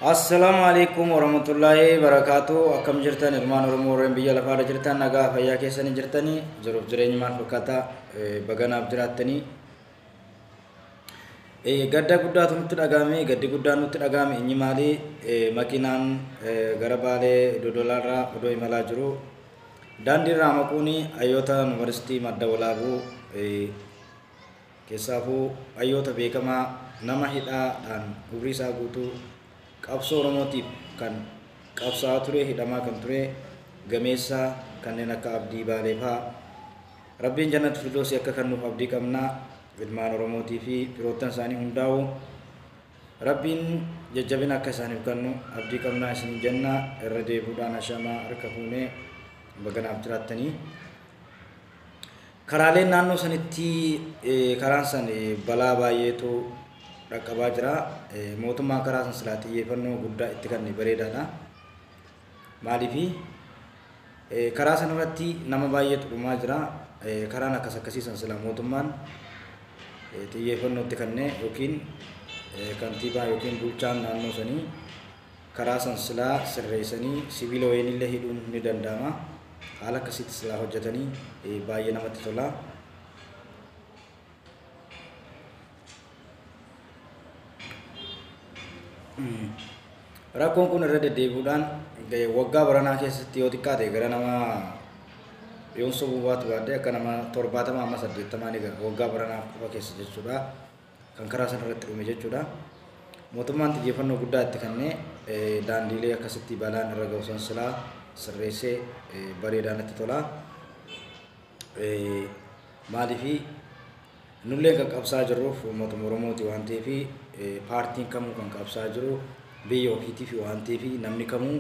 Assalaamu alaikum warahmatullaahi barakaatu. Akkam jirtan ilmaan Oromoo warreen biyya lafaarra jirtan? Nagaa fayyaa keessanii jirtanii? Jiruuf jireenyi maal fakkaata? Baganaaf jiraattanii. Gadda guddaatu nutti dhagahame. Gaddi guddaan nutti dhagahame inni maali? Makiinaan gara Baalee Dodolaarraa odoo imalaa jiru daandiirraa maquun hayyoota yuunivarsiitii Madda Walaabuu, keessaafuu hayyoota beekamaa, nama hidhaadhaan umrii isaa guutuu qabsoo Oromootiif kan qabsaa'aa ture, hidhamaa kan ture, gameessa kanneen akka Abdii Baalee fa'aa Rabbiin jannatu firdoosii akka kennuuf abdii qabna. Ilmaan Oromootii fi firoottan isaanii hundaa'u Rabbiin jajjabina akka isaaniif kennu abdii qabnaa isiniin jenna. Irra deebi'uudhaan ashamaa, harka fuunee, baganaaf jiraattanii. Karaaleen naannoo sanitti karaan san balaa baay'eetu dhaqqabaa jira. Mootummaan karaa san silaa xiyyeeffannoo guddaa itti kenne bareedaadha. Maaliifi karaa san irratti nama baay'eetu dhumaa jira. Karaan akkas akkasii san silaa mootummaan xiyyeeffannoo itti kenne yookiin kantiibaa yookiin bulchaan naannoo sanii karaa san silaa sirreessanii sibiila wayiinillee hidhuun ni danda'ama. Haala akkasitti silaa hojjetanii baay'ee namatti tola. Rakkoon kun irra deddeebi'uudhaan waggaa baranaa keessatti yoo xiqqaate gara nama, yoon sobuu baatu baadhee, akka nama 70 amma 80 ni gaha waggaa baranaa qofa keessa jechuudha. Kan karaa sana irratti dhume jechuudha. Mootummaan xiyyeeffannoo guddaa itti kennee daandiilee akkasitti balaan irra ga'u san silaa sirreessee bareedaa natti tola. Maaliifi nullee kan qabsaa jirruuf uummatuma Oromooti waan ta'eef, paartiin kamuu kan qabsaa jiru biyya ofiitiif waan ta'eef, namni kamuu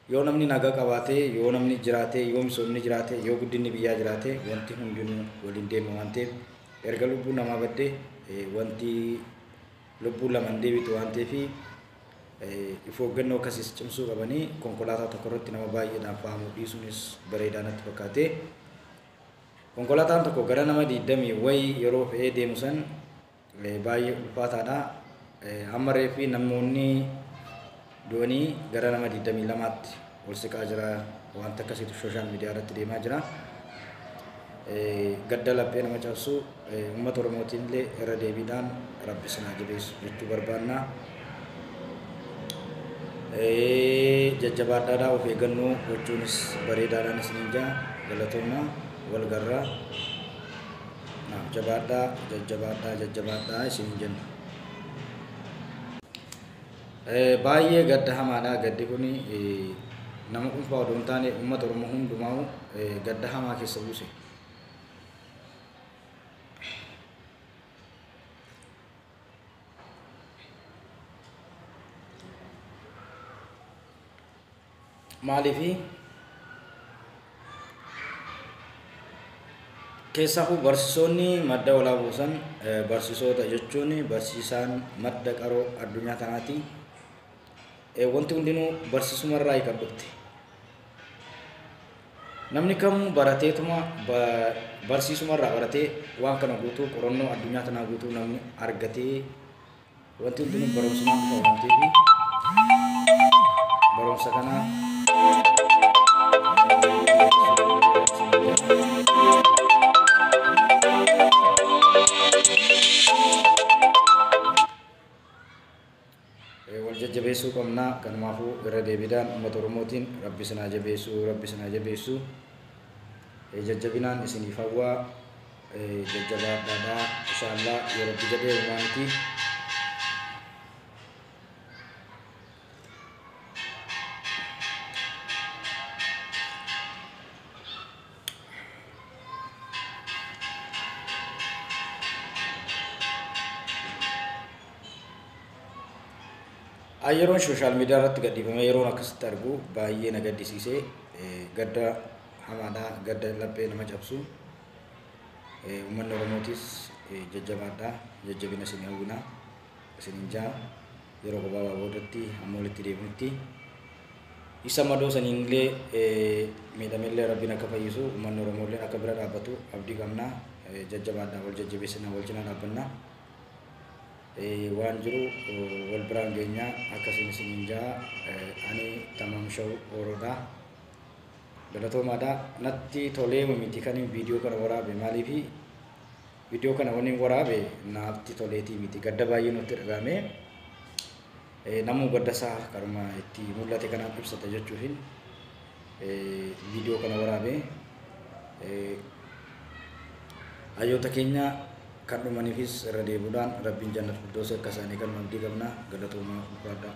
yoo namni nagaa qabaate, yoo namni jiraate, yoo misoomni jiraate, yoo guddinni biyyaa jiraate, wanti hundinuu waliin deema waan ta'eef, erga lubbuun namaa badde wanti lubbuun lama hin deebitu waan ta'eef, if eeggannoo akkasiis cimsuu qabanii konkolaataa tokko irratti nama baay'eedhaan fe'amuu dhiisuunis bareedaa natti fakkaate. Konkolaataan tokko gara nama 20 wayii yeroo fe'ee deemu san baay'ee ulfaataadha. Amma reeffi namoonni du'anii gara nama 22tti ol siqaa jira. Wanta akkasiitu social media irratti deemaa jira. Gadda laphee nama cabsu. Uummata Oromootiin illee irra deebiidhaan Rabbi isin haa jabeessu jechuu barbaanna. Jajjabaadhaadhaa, of eeggannoo gochuunis bareedaadhaan isiniin jaa. Galatooma, wal garraa. Naaf jabaadhaa, jajjabaadhaa, jajjabaadhaa isiniin jenna. Baay'ee gadda hamaadha. Gaddi kun nama dhuunfaa odoo hin taane uummata Oromoo hundumaa gadda hamaa keessa buuse. Maaliifi keessaafuu barsiisonni Madda Walaabuu san, barsiisota jechuun barsiisaan madda qaroo addunyaa kanaati. Wanti hundinuu barsiisumarraa kan dhufte. Namni kamuu barateetuma barsiisumarraa baratee waan kana guutuu, qorannoo addunyaa tanaa guutuu namni argatee, wanti hundinuu barumsumaan dhufa waan ta'eef, barumsa kana wal jajjabeessuu qabna. Kanumaafuu irra deebiidhaan uummata Oromootiin Rabbi isin haa jabeessu, Rabbi isin haa jabeessu. Jajjabinaan isiniif hawwaa, jajjabaadhaadhaa. Inshaallah, yoo Rabbi jedhee homaa miti. Yeroon social media irratti gadhiifame, yeroon akkasitti argu baay'ee na gaddisiise. Gadda hamaadha, gadda laphee nama cabsu. Uummanni Oromootis jajjabaadha, jajjabina isin hawwina isinin jaa. Yeroo gabaabaa boodatti hamma walitti deebinutti, isa madoo saniinillee miidhamellee Rabbiin akka fayyisu, uummanni Oromoollee akka bira dhaabbatu abdii qabna. Jajjabaadha, wal jajjabeessina, wal cinaa dhaabbanna. Waan jiru wal biraan geenyaa akkasiin isiniin jaa. Ani Tamaam Shaw Ooroodha. Galatoomaadha. Natti tolee miti kan viidiyoo kana waraabe. Maaliifi viidiyoo kana waniin waraabe naatti toleetii miti, gadda baay'ee nutti dhagahame. Namuu gadda isaa karuma itti mul'ate kanaan ibsata jechuufin viidiyoo kana waraabe. Hayyoota keenya kan dhumaniifis irra deebuudhaan Rabbiin jannat firdoosii akka isaanii kan abdii qabna. Galatoomaa, ulfaadhaa.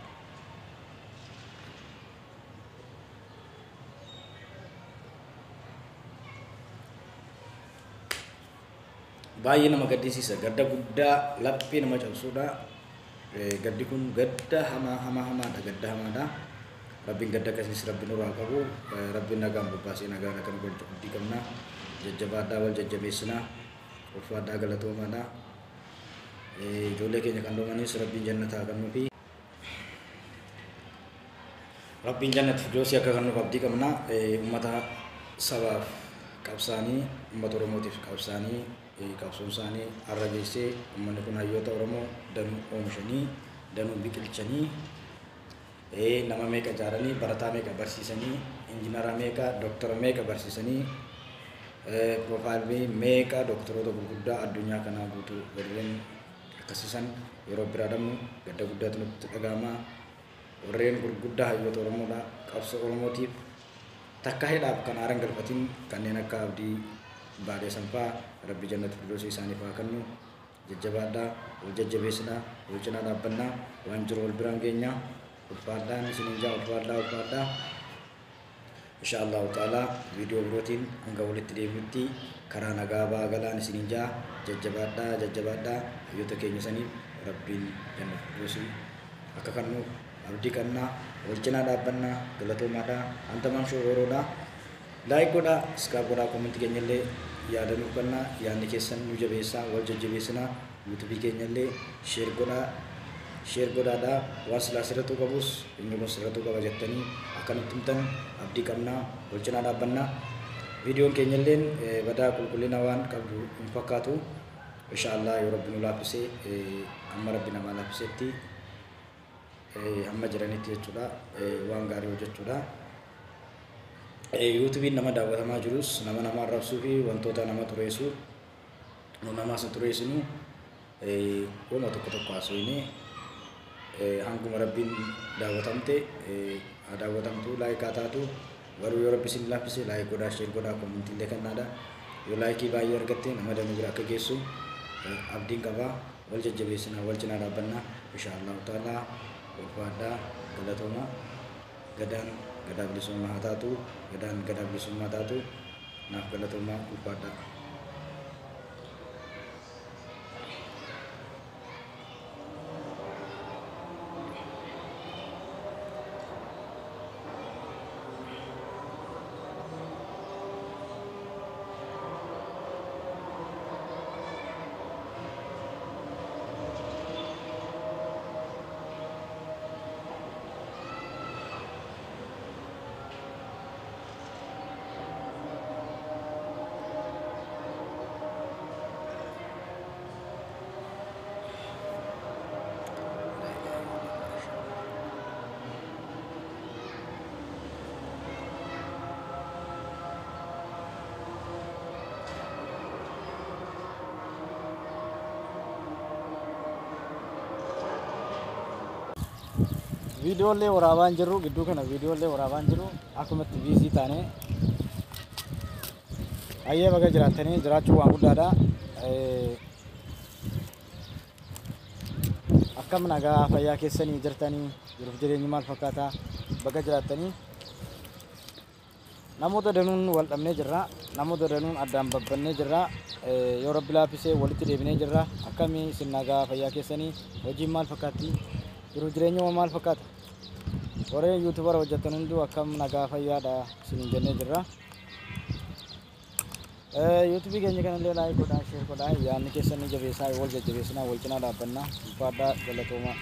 Baay'ee nama gaddisiisa. Gadda guddaa laphee nama cabsuudha. Gaddi kun gadda hamaa hamaa hamaadha. Gadda hamaadha. Rabbiin gadda akkasiis Rabbiin nurraa qabu. Rabbiin nagaan bobbaasee nagaan akka nu galchu abdii qabna. Jajjabaadhaa, wal jajjabeessinaa. Ulfaadhaa, galatoomaadha. Ijoollee keenya kan dhumanis Rabbiin jannataa kennuufi. Rabbiin jannat firdoosii akka kennuuf abdii qabna. Uummata sabaaf qabsaanii, uummata Oromootiif qabsaanii, qabsoon isaanii har'a geessee uummanni kun hayyoota Oromoo danuu oomishanii, danuu biqilchanii, nama meeqa ijaaranii, barataa meeqa barsiisanii, injinara meeqa, doktara meeqa barsiisanii, piroofaayilii meeqa doktoroota gurguddaa addunyaa kanaa guutuu warreen akkasiisan yeroo biraa dhabnu gadda guddaatu nutti dhagahama. Warreen gurguddaa hayyoota Oromoodha. Qabsoo Oromootiif takka hidhaaf kan aaran galfatin kanneen akka Abdii Baalee Sanfaa Rabbi jannat firdoosii isaaniif haa kennu. Jajjabaadhaa, wal jajjabeessinaa, wal cinaa dhaabbannaa, waan jiru wal biraan geenyaa. Ulfaadhaan isiniin jaa, ulfaadhaa, ulfaadhaa. Insha Allahu ta'ala viidiyoo birootiin hanga walitti deebinutti karaa nagaa ba'aa galaan isiniin jaa. Jajjabaadhaa, jajjabaadhaa. Hayyoota keenya saniif Rabbiin jannat firdoosii akka kennuuf abdii qabnaa. Wal cinaa dhaabbannaa. Galatoomaadhaa. An Tamaam Shooroodha. Like godhaa, subscribe godhaa, comment keenya illee yaada nuuf kennaa. Yaadni keessan nu jabeessaa, wal jajjabeessinaa. Yuutuubii keenya illee share godhaa, share godhaadhaa. Waan silaa sirratuu qabus inni kun sirratuu qaba jettanii akka nutti himtan abdii qabnaa. Wal cinaa dhaabbannaa. Viidiyoon keenya illeen badaa qulqullina waan qabdu hin fakkaatu. Insha Allah yoo Rabbi nu laaffisee, amma Rabbi namaa laaffisetti, hamma jiranitti jechuudha, waan gaarii hojjechuudha. Yuutuubiin nama daawwatamaa jirus nama nama arrabsuu fi wantoota nama xureessu, nu namaas hin xureessinu, wama tokko tokko haasofne hanguma Rabbiin daawwatamte haa daawwatamtu, like haa taatu. Garuu yoo Rabbi isin laaffise like godhaa, share godhaa, comment illee kennaadha. Yoo like baay'ee argatte nama danuu bira akka geessu abdiin qabaa. Wal jajjabeessinaa, wal cinaa dhaabbannaa. Insha Allahu ta'ala, ulfaadhaa, galatooma. Gadaan gadaa bilisummaa haa taatu, gadaan gadaa bilisummaa taatu. Naaf galatoomaa, ulfaadhaa. Viidiyoolee waraabaa hin jirru gidduu kana, viidiyoolee waraabaa hin jirru, akkumatti busy taane. Ayyee, baga jiraattanii, jiraachuu waan guddaadha. Akkam nagaa fayyaa keessanii jirtanii? Jiruuf jireenyi maal fakkaata? Baga jiraattanii. Namoota danuun wal dhabnee jirra, namoota danuun addaan babbannee jirra. Yoo Rabbi laaffisee walitti deebinee jirra. Akkamii isin, nagaa fayyaa keessanii? Hojiin maal fakkaatti? Jiruuf jireenyi maal fakkaata? Warreen YouTubara hojjetan hunduu akkam, nagaa fayyaadha isiniin jennee jirra. Yuutuubii keenya kanallee like godhaa, share godhaa, yaadni keessan ni jabeessaa, wal jajjabeessinaa, wal cinaa dhaabbannaa. Ulfaadhaa, galatoomaa.